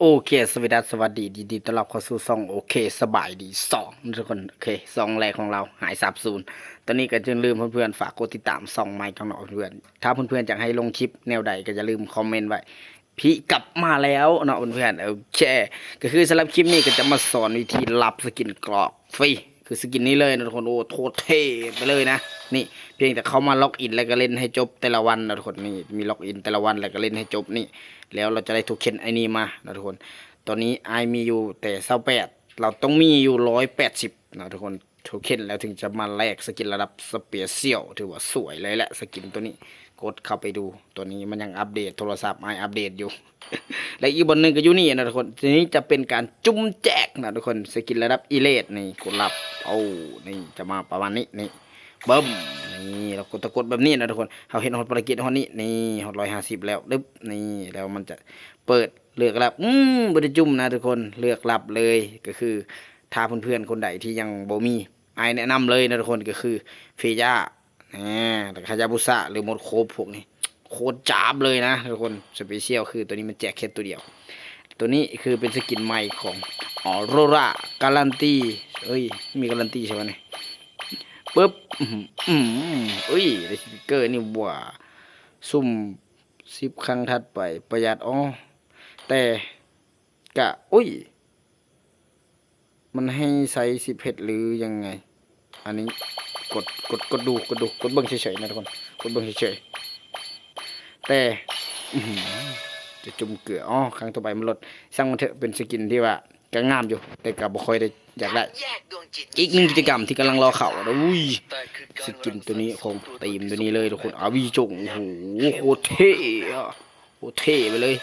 ໂອເຄ ສະຫວັດດີ ສະຫວັດດີ ຍິນດີຕ້ອນຮັບເຂົ້າສູ່ຊ່ອງ ໂອເຄ ສະບາຍດີສອງ ທຸກຄົນ. ໂອເຄ ຊ່ອງແລກຂອງເຮົາຫາຍສາບສູນ. ຕອນນີ້ກໍຢ່າລືມເພື່ອນໆ ຝາກກົດຕິດຕາມຊ່ອງໃໝ່ຂອງເຮົາເພື່ອນ. ຖ້າເພື່ອນໆ ຢາກໃຫ້ລົງຄລິບແນວໃດກໍຢ່າລືມຄອມເມັນໄວ້. ພີ້ກັບມາແລ້ວເນາະເພື່ອນໆ. ໂອເຄ ກໍຄືສຳລັບຄລິບນີ້ກໍຈະມາສອນວິທີຮັບສະກິນກອກຟຣີ ຄືສະກິນນີ້ເລີຍນະທຸກຄົນ. ໂອ້ ໂຄດເທ່ໄປເລີຍນະ. ນີ້ ພຽງແຕ່ເຂົ້າມາລັອກອິນ ແລ້ວກໍຫຼິ້ນໃຫ້ຈົບແຕ່ລະວັນນະທຸກຄົນ. ນີ້ ມີລັອກອິນແຕ່ລະວັນ ແລ້ວກໍຫຼິ້ນໃຫ້ຈົບນີ້ ແລ້ວເຮົາຈະໄດ້ໂທເຄັນໄອ້ນີ້ມານະທຸກຄົນ. ຕອນນີ້ອ້າຍມີຢູ່ແຕ່ຊາວແປດ ເຮົາຕ້ອງມີຢູ່ຮ້ອຍແປດສິບນະທຸກຄົນ ໂທເຄັນ ແລ້ວເຖິງຈະມາແລກສະກິນລະດັບສະເປຊຽວ. ຖືວ່າສວຍເລີຍແຫຼະສະກິນໂຕນີ້. ກົດເຂົ້າໄປດູ ໂຕນີ້ມັນຍັງອັບເດດ ໂທລະສັບອ້າຍອັບເດດຢູ່. ແລະ ອີກບ່ອນໜຶ່ງກໍຢູ່ນີ້ນະທຸກຄົນ. ທີນີ້ຈະເປັນການຈຸ່ມແຈກນະທຸກຄົນ ສະກິນລະດັບອີເລດນີ້ ກົດລັບ. ໂອ້ ນີ້ຈະມາປະມານນີ້ ນີ້ ບຶ້ມ. ນີ້ ເຮົາກໍຕະກົດແບບນີ້ນະທຸກຄົນ. ເຮົາເຮັດຮອດພາລະກິດຮອດນີ້ ນີ້ ຮອດຮ້ອຍຫ້າສິບແລ້ວ ດຶບ ນີ້ ແລ້ວມັນຈະເປີດເລືອກລັບ. ອືມ ບໍ່ໄດ້ຈຸ່ມນະທຸກຄົນ ເລືອກລັບເລີຍ. ກໍຄືຖ້າເພື່ອນໆ ຄົນໃດທີ່ຍັງບໍ່ມີ ອ້າຍແນະນຳເລີຍນະທຸກຄົນ ກໍຄືເຟຢາ ແນ່ ແລ້ວກໍຮາຍາບຸສະ ຫຼື ໝົດໂຄບພວກນີ້ ໂຄດຈາບເລີຍນະທຸກຄົນ. ສະເປຊຽວຄືໂຕນີ້ມັນແຈກແຄ່ໂຕດຽວ. ໂຕນີ້ຄືເປັນສະກິນໃໝ່ຂອງອໍໂຣຣາ ກາລັນຕີ. ເອີຍ ມີກາລັນຕີໃຊ່ໄໝນີ້? ປຶບ ອືມ ອືມ ເອີຍ ໄດ້ສະຕິກເກີນີ້ຫວ່າ. ຊຸ່ມສິບຄັ້ງຖັດໄປ ປະຢັດ ອໍ ແຕ່ກະ ອຸ້ຍ ມັນໃຫ້ໃຊ້ສິບເຮັດ ຫຼື ຍັງໄງ? ອັນນີ້ກົດ ກົດ ກົດດູ ກົດດູ ກົດເບິ່ງເສີຍໆ ນະທຸກຄົນ ກົດເບິ່ງເສີຍໆ. ແຕ່ ອືຫື ຈະຈຸ່ມເກືອ ອໍ ຄັ້ງຕໍ່ໄປມັນລົດ. ຊ່າງມັນເຖາະ ເປັນສະກິນທີ່ວ່າກໍງາມຢູ່ ແຕ່ກໍບໍ່ຄ່ອຍໄດ້ຢາກໄດ້. ອີກໜຶ່ງກິດຈະກຳທີ່ກຳລັງລໍເຂົ້າ. ອຸ້ຍ ສະກິນໂຕນີ້ຂອງທີມໂຕນີ້ເລີຍທຸກຄົນ ອາວີຈົງ. ໂອ້ໂຫ ໂຄດເທ່ອະ ໂຄດເທ່ໄປເລີຍ.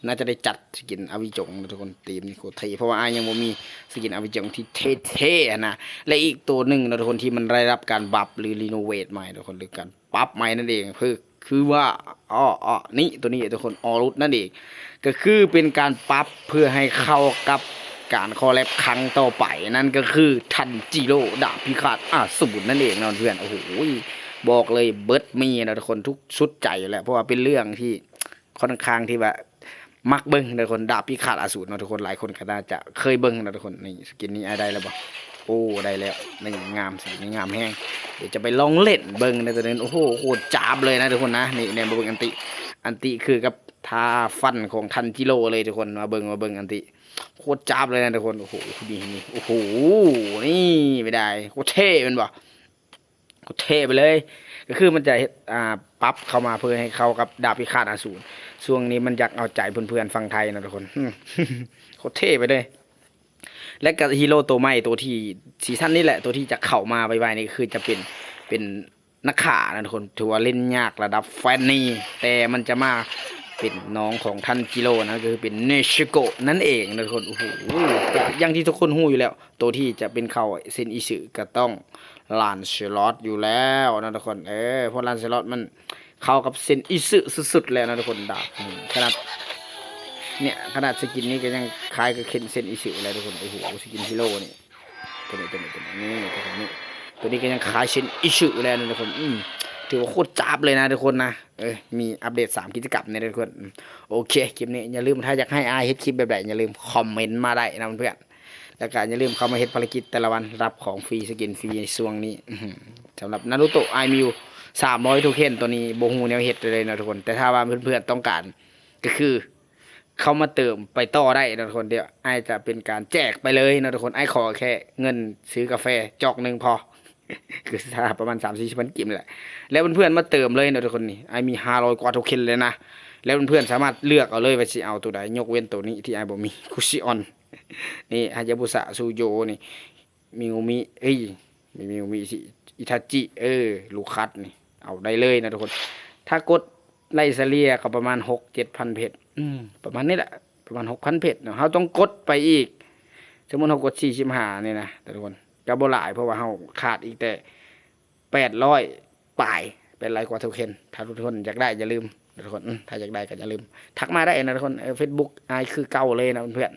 ໜ້າຈະໄດ້ຈັດສະກິນອາວີຈົງນະທຸກຄົນ. ທີມນີ້ໂຄດເທ່ ເພາະວ່າອ້າຍຍັງບໍ່ມີສະກິນອາວີຈົງທີ່ເທ່ໆ ຫັ້ນນະ. ແລະ ອີກໂຕໜຶ່ງນະທຸກຄົນ ທີ່ມັນໄດ້ຮັບການບັບ ຫຼື ຣີໂນເວດໃໝ່ທຸກຄົນ ຫຼື ການປັບໃໝ່ນັ້ນເອງ ຄື ຄືວ່າ ອໍ ອໍ ນີ້ ໂຕນີ້ທຸກຄົນ ອໍລຸດນັ້ນເອງ ກໍຄືເປັນການປັບເພື່ອໃຫ້ເຂົ້າກັບການຄໍແລັບຄັ້ງຕໍ່ໄປ ນັ້ນກໍຄືທັນຈິໂຣ ດາບພິຄາດອະສູນນັ້ນເອງເນາະເພື່ອນ. ໂອ້ໂຫ ບອກເລີຍເບິດມີນະທຸກຄົນ ທຸກສຸດໃຈແຫຼະ ເພາະວ່າເປັນເລື່ອງທີ່ ຂ້ອນຂ້າງທີ່ວ່າມັກເບິ່ງນະທຸກຄົນ ດາບພິຄາດອະສູນເນາະທຸກຄົນ. ຫຼາຍຄົນກໍໜ້າຈະເຄີຍເບິ່ງນະທຸກຄົນ. ນີ້ ສະກິນນີ້ອ້າຍໄດ້ແລ້ວບໍ່? ໂອ້ ໄດ້ແລ້ວ. ນີ້ ງາມ ສະກິນນີ້ງາມແຮງ. ດຽວຈະໄປລອງຫຼິ້ນເບິ່ງໃນໂຕນັ້ນ. ໂອ້ໂຫ ໂຄດຈາບເລີຍນະທຸກຄົນນະ. ນີ້ ແນມມາເບິ່ງອັນຕິ ອັນຕິຄືກັບທ່າຟັນຂອງທັນຈິໂຣເລີຍທຸກຄົນ. ມາເບິ່ງ ມາເບິ່ງອັນຕິ ໂຄດຈາບເລີຍນະທຸກຄົນ. ໂອ້ໂຫ ນີ້ ນີ້ ໂອ້ໂຫ ນີ້ ໄປໄດ້ ໂຄດເທ່ແມ່ນບໍ່? ເທ່ໄປເລີຍ ກໍຄືມັນຈະເຮັດ ອ່າ ປັບເຂົ້າມາເພື່ອໃຫ້ເຂົ້າກັບດາບພິຄາດອະສູນ. ຊ່ວງນີ້ມັນຢາກເອົາໃຈເພື່ອນໆ ຝັ່ງໄທນະທຸກຄົນ. ໂຄດເທ່ໄປເລີຍ. ແລະກໍຮີໂຣໂຕໃໝ່ ໂຕທີ່ຊີຊັນນີ້ແຫຼະ ໂຕທີ່ຈະເຂົ້າມາໄວໆນີ້ ຄືຈະເປັນ ເປັນນັກຂ້ານະທຸກຄົນ. ຖືວ່າຫຼິ້ນຍາກລະດັບແຟນນີ ແຕ່ມັນຈະມາເປັນນ້ອງຂອງທັນຈິໂຣ ນັ້ນກໍຄືເປັນເນຊິໂກະນັ້ນເອງນະທຸກຄົນ. ໂອ້ໂຫ ກໍຢ່າງທີ່ທຸກຄົນຮູ້ຢູ່ແລ້ວ ໂຕທີ່ຈະເປັນເຂົ້າເຊັນອິຊຶກໍຕ້ອງລານເຊລອດຢູ່ແລ້ວນະທຸກຄົນ. ເອີ ເພາະລານເຊລອດມັນເຂົ້າກັບເຊັນອິຊຶສຸດໆແລ້ວນະທຸກຄົນ. ດາບນີ້ຂະໜາດ ເນີ້ຍ ຂະໜາດສະກິນນີ້ກໍຍັງຄ້າຍກັບເຊັນ ເຊັນອິຊຶແລ້ວທຸກຄົນ. ໂອ້ໂຫ ສະກິນຮີໂຣນີ້ ໂຕນີ້ ໂຕນີ້ ໂຕນີ້ ນີ້ ໂຕນີ້ ໂຕນີ້ກໍຍັງຄ້າຍເຊັນອິຊຶແລ້ວນະທຸກຄົນ. ອືມ ຖືວ່າໂຄດຈາບເລີຍນະທຸກຄົນນະ. ເອີ ມີອັບເດດສາມກິດຈະກຳນີ້ນະທຸກຄົນ. ອືມ ໂອເຄ ຄລິບນີ້ຢ່າລືມ ຖ້າຢາກໃຫ້ອ້າຍເຮັດຄລິບແບບໃດ ຢ່າລືມຄອມເມັນມາໄດ້ນະເພື່ອນ. ແລ້ວກໍຢ່າລືມເຂົ້າມາເຮັດພາລະກິດແຕ່ລະວັນ ຮັບຂອງຟຣີ ສະກິນຟຣີໃນຊ່ວງນີ້. ອືຫື ສຳລັບນາຣູໂຕະ ອ້າຍມີຢູ່ສາມຮ້ອຍໂທເຄັນ ຕອນນີ້ບໍ່ຮູ້ແນວເຮັດເລີຍເນາະທຸກຄົນ. ແຕ່ຖ້າວ່າເພື່ອນໆຕ້ອງການ ກໍຄືເຂົ້າມາເຕີມໄປຕໍ່ໄດ້ເນາະທຸກຄົນ. ດຽວອ້າຍຈະເປັນການແຈກໄປເລີຍເນາະທຸກຄົນ. ອ້າຍຂໍແຄ່ເງິນຊື້ກາແຟຈອກໜຶ່ງພໍ ຄືປະມານສາມສີ່ສິບພັນກີບນີ້ແຫຼະ. ແລ້ວເພື່ອນໆມາເຕີມເລີຍເນາະທຸກຄົນ. ນີ້ ອ້າຍມີຫ້າຮ້ອຍກວ່າໂທເຄັນເລີຍນະ. ແລ້ວເພື່ອນໆສາມາດເລືອກເອົາເລີຍວ່າຊິເອົາໂຕໃດ ຍົກເວັ້ນໂຕນີ້ທີ່ອ້າຍບໍ່ມີ ຄຸຊິອອນ ນີ້ ຮາຍາບຸສະ ຊູໂຢ ນີ້ ມິງມິ ເອີຍ ມີມິງມິຊິ ອິທາຈິ ເອີ ລູຄັດ ນີ້ ເອົາໄດ້ເລີຍນະທຸກຄົນ. ຖ້າກົດໄລ່ສະເລ່ຍກໍປະມານຫົກເຈັດພັນເພັດ ອືມ ປະມານນີ້ແຫຼະ ປະມານຫົກພັນເພັດເນາະ. ເຮົາຕ້ອງກົດໄປອີກ ສົມມຸດເຮົາກົດສີ່ສິບຫ້ານີ້ນະທຸກຄົນ ກໍບໍ່ຫຼາຍ ເພາະວ່າເຮົາຂາດອີກແຕ່ ແປດຮ້ອຍປາຍ ແປດຮ້ອຍກວ່າໂທເຄັນ. ຖ້າທຸກຄົນຢາກໄດ້ ຢ່າລືມນະທຸກຄົນ ອືມ ຖ້າຢາກໄດ້ກໍຢ່າລືມທັກມາໄດ້ນະທຸກຄົນ. ເອີ ເຟສບຸກອ້າຍຄືເກົ່າເລີຍນະເພື່ອນ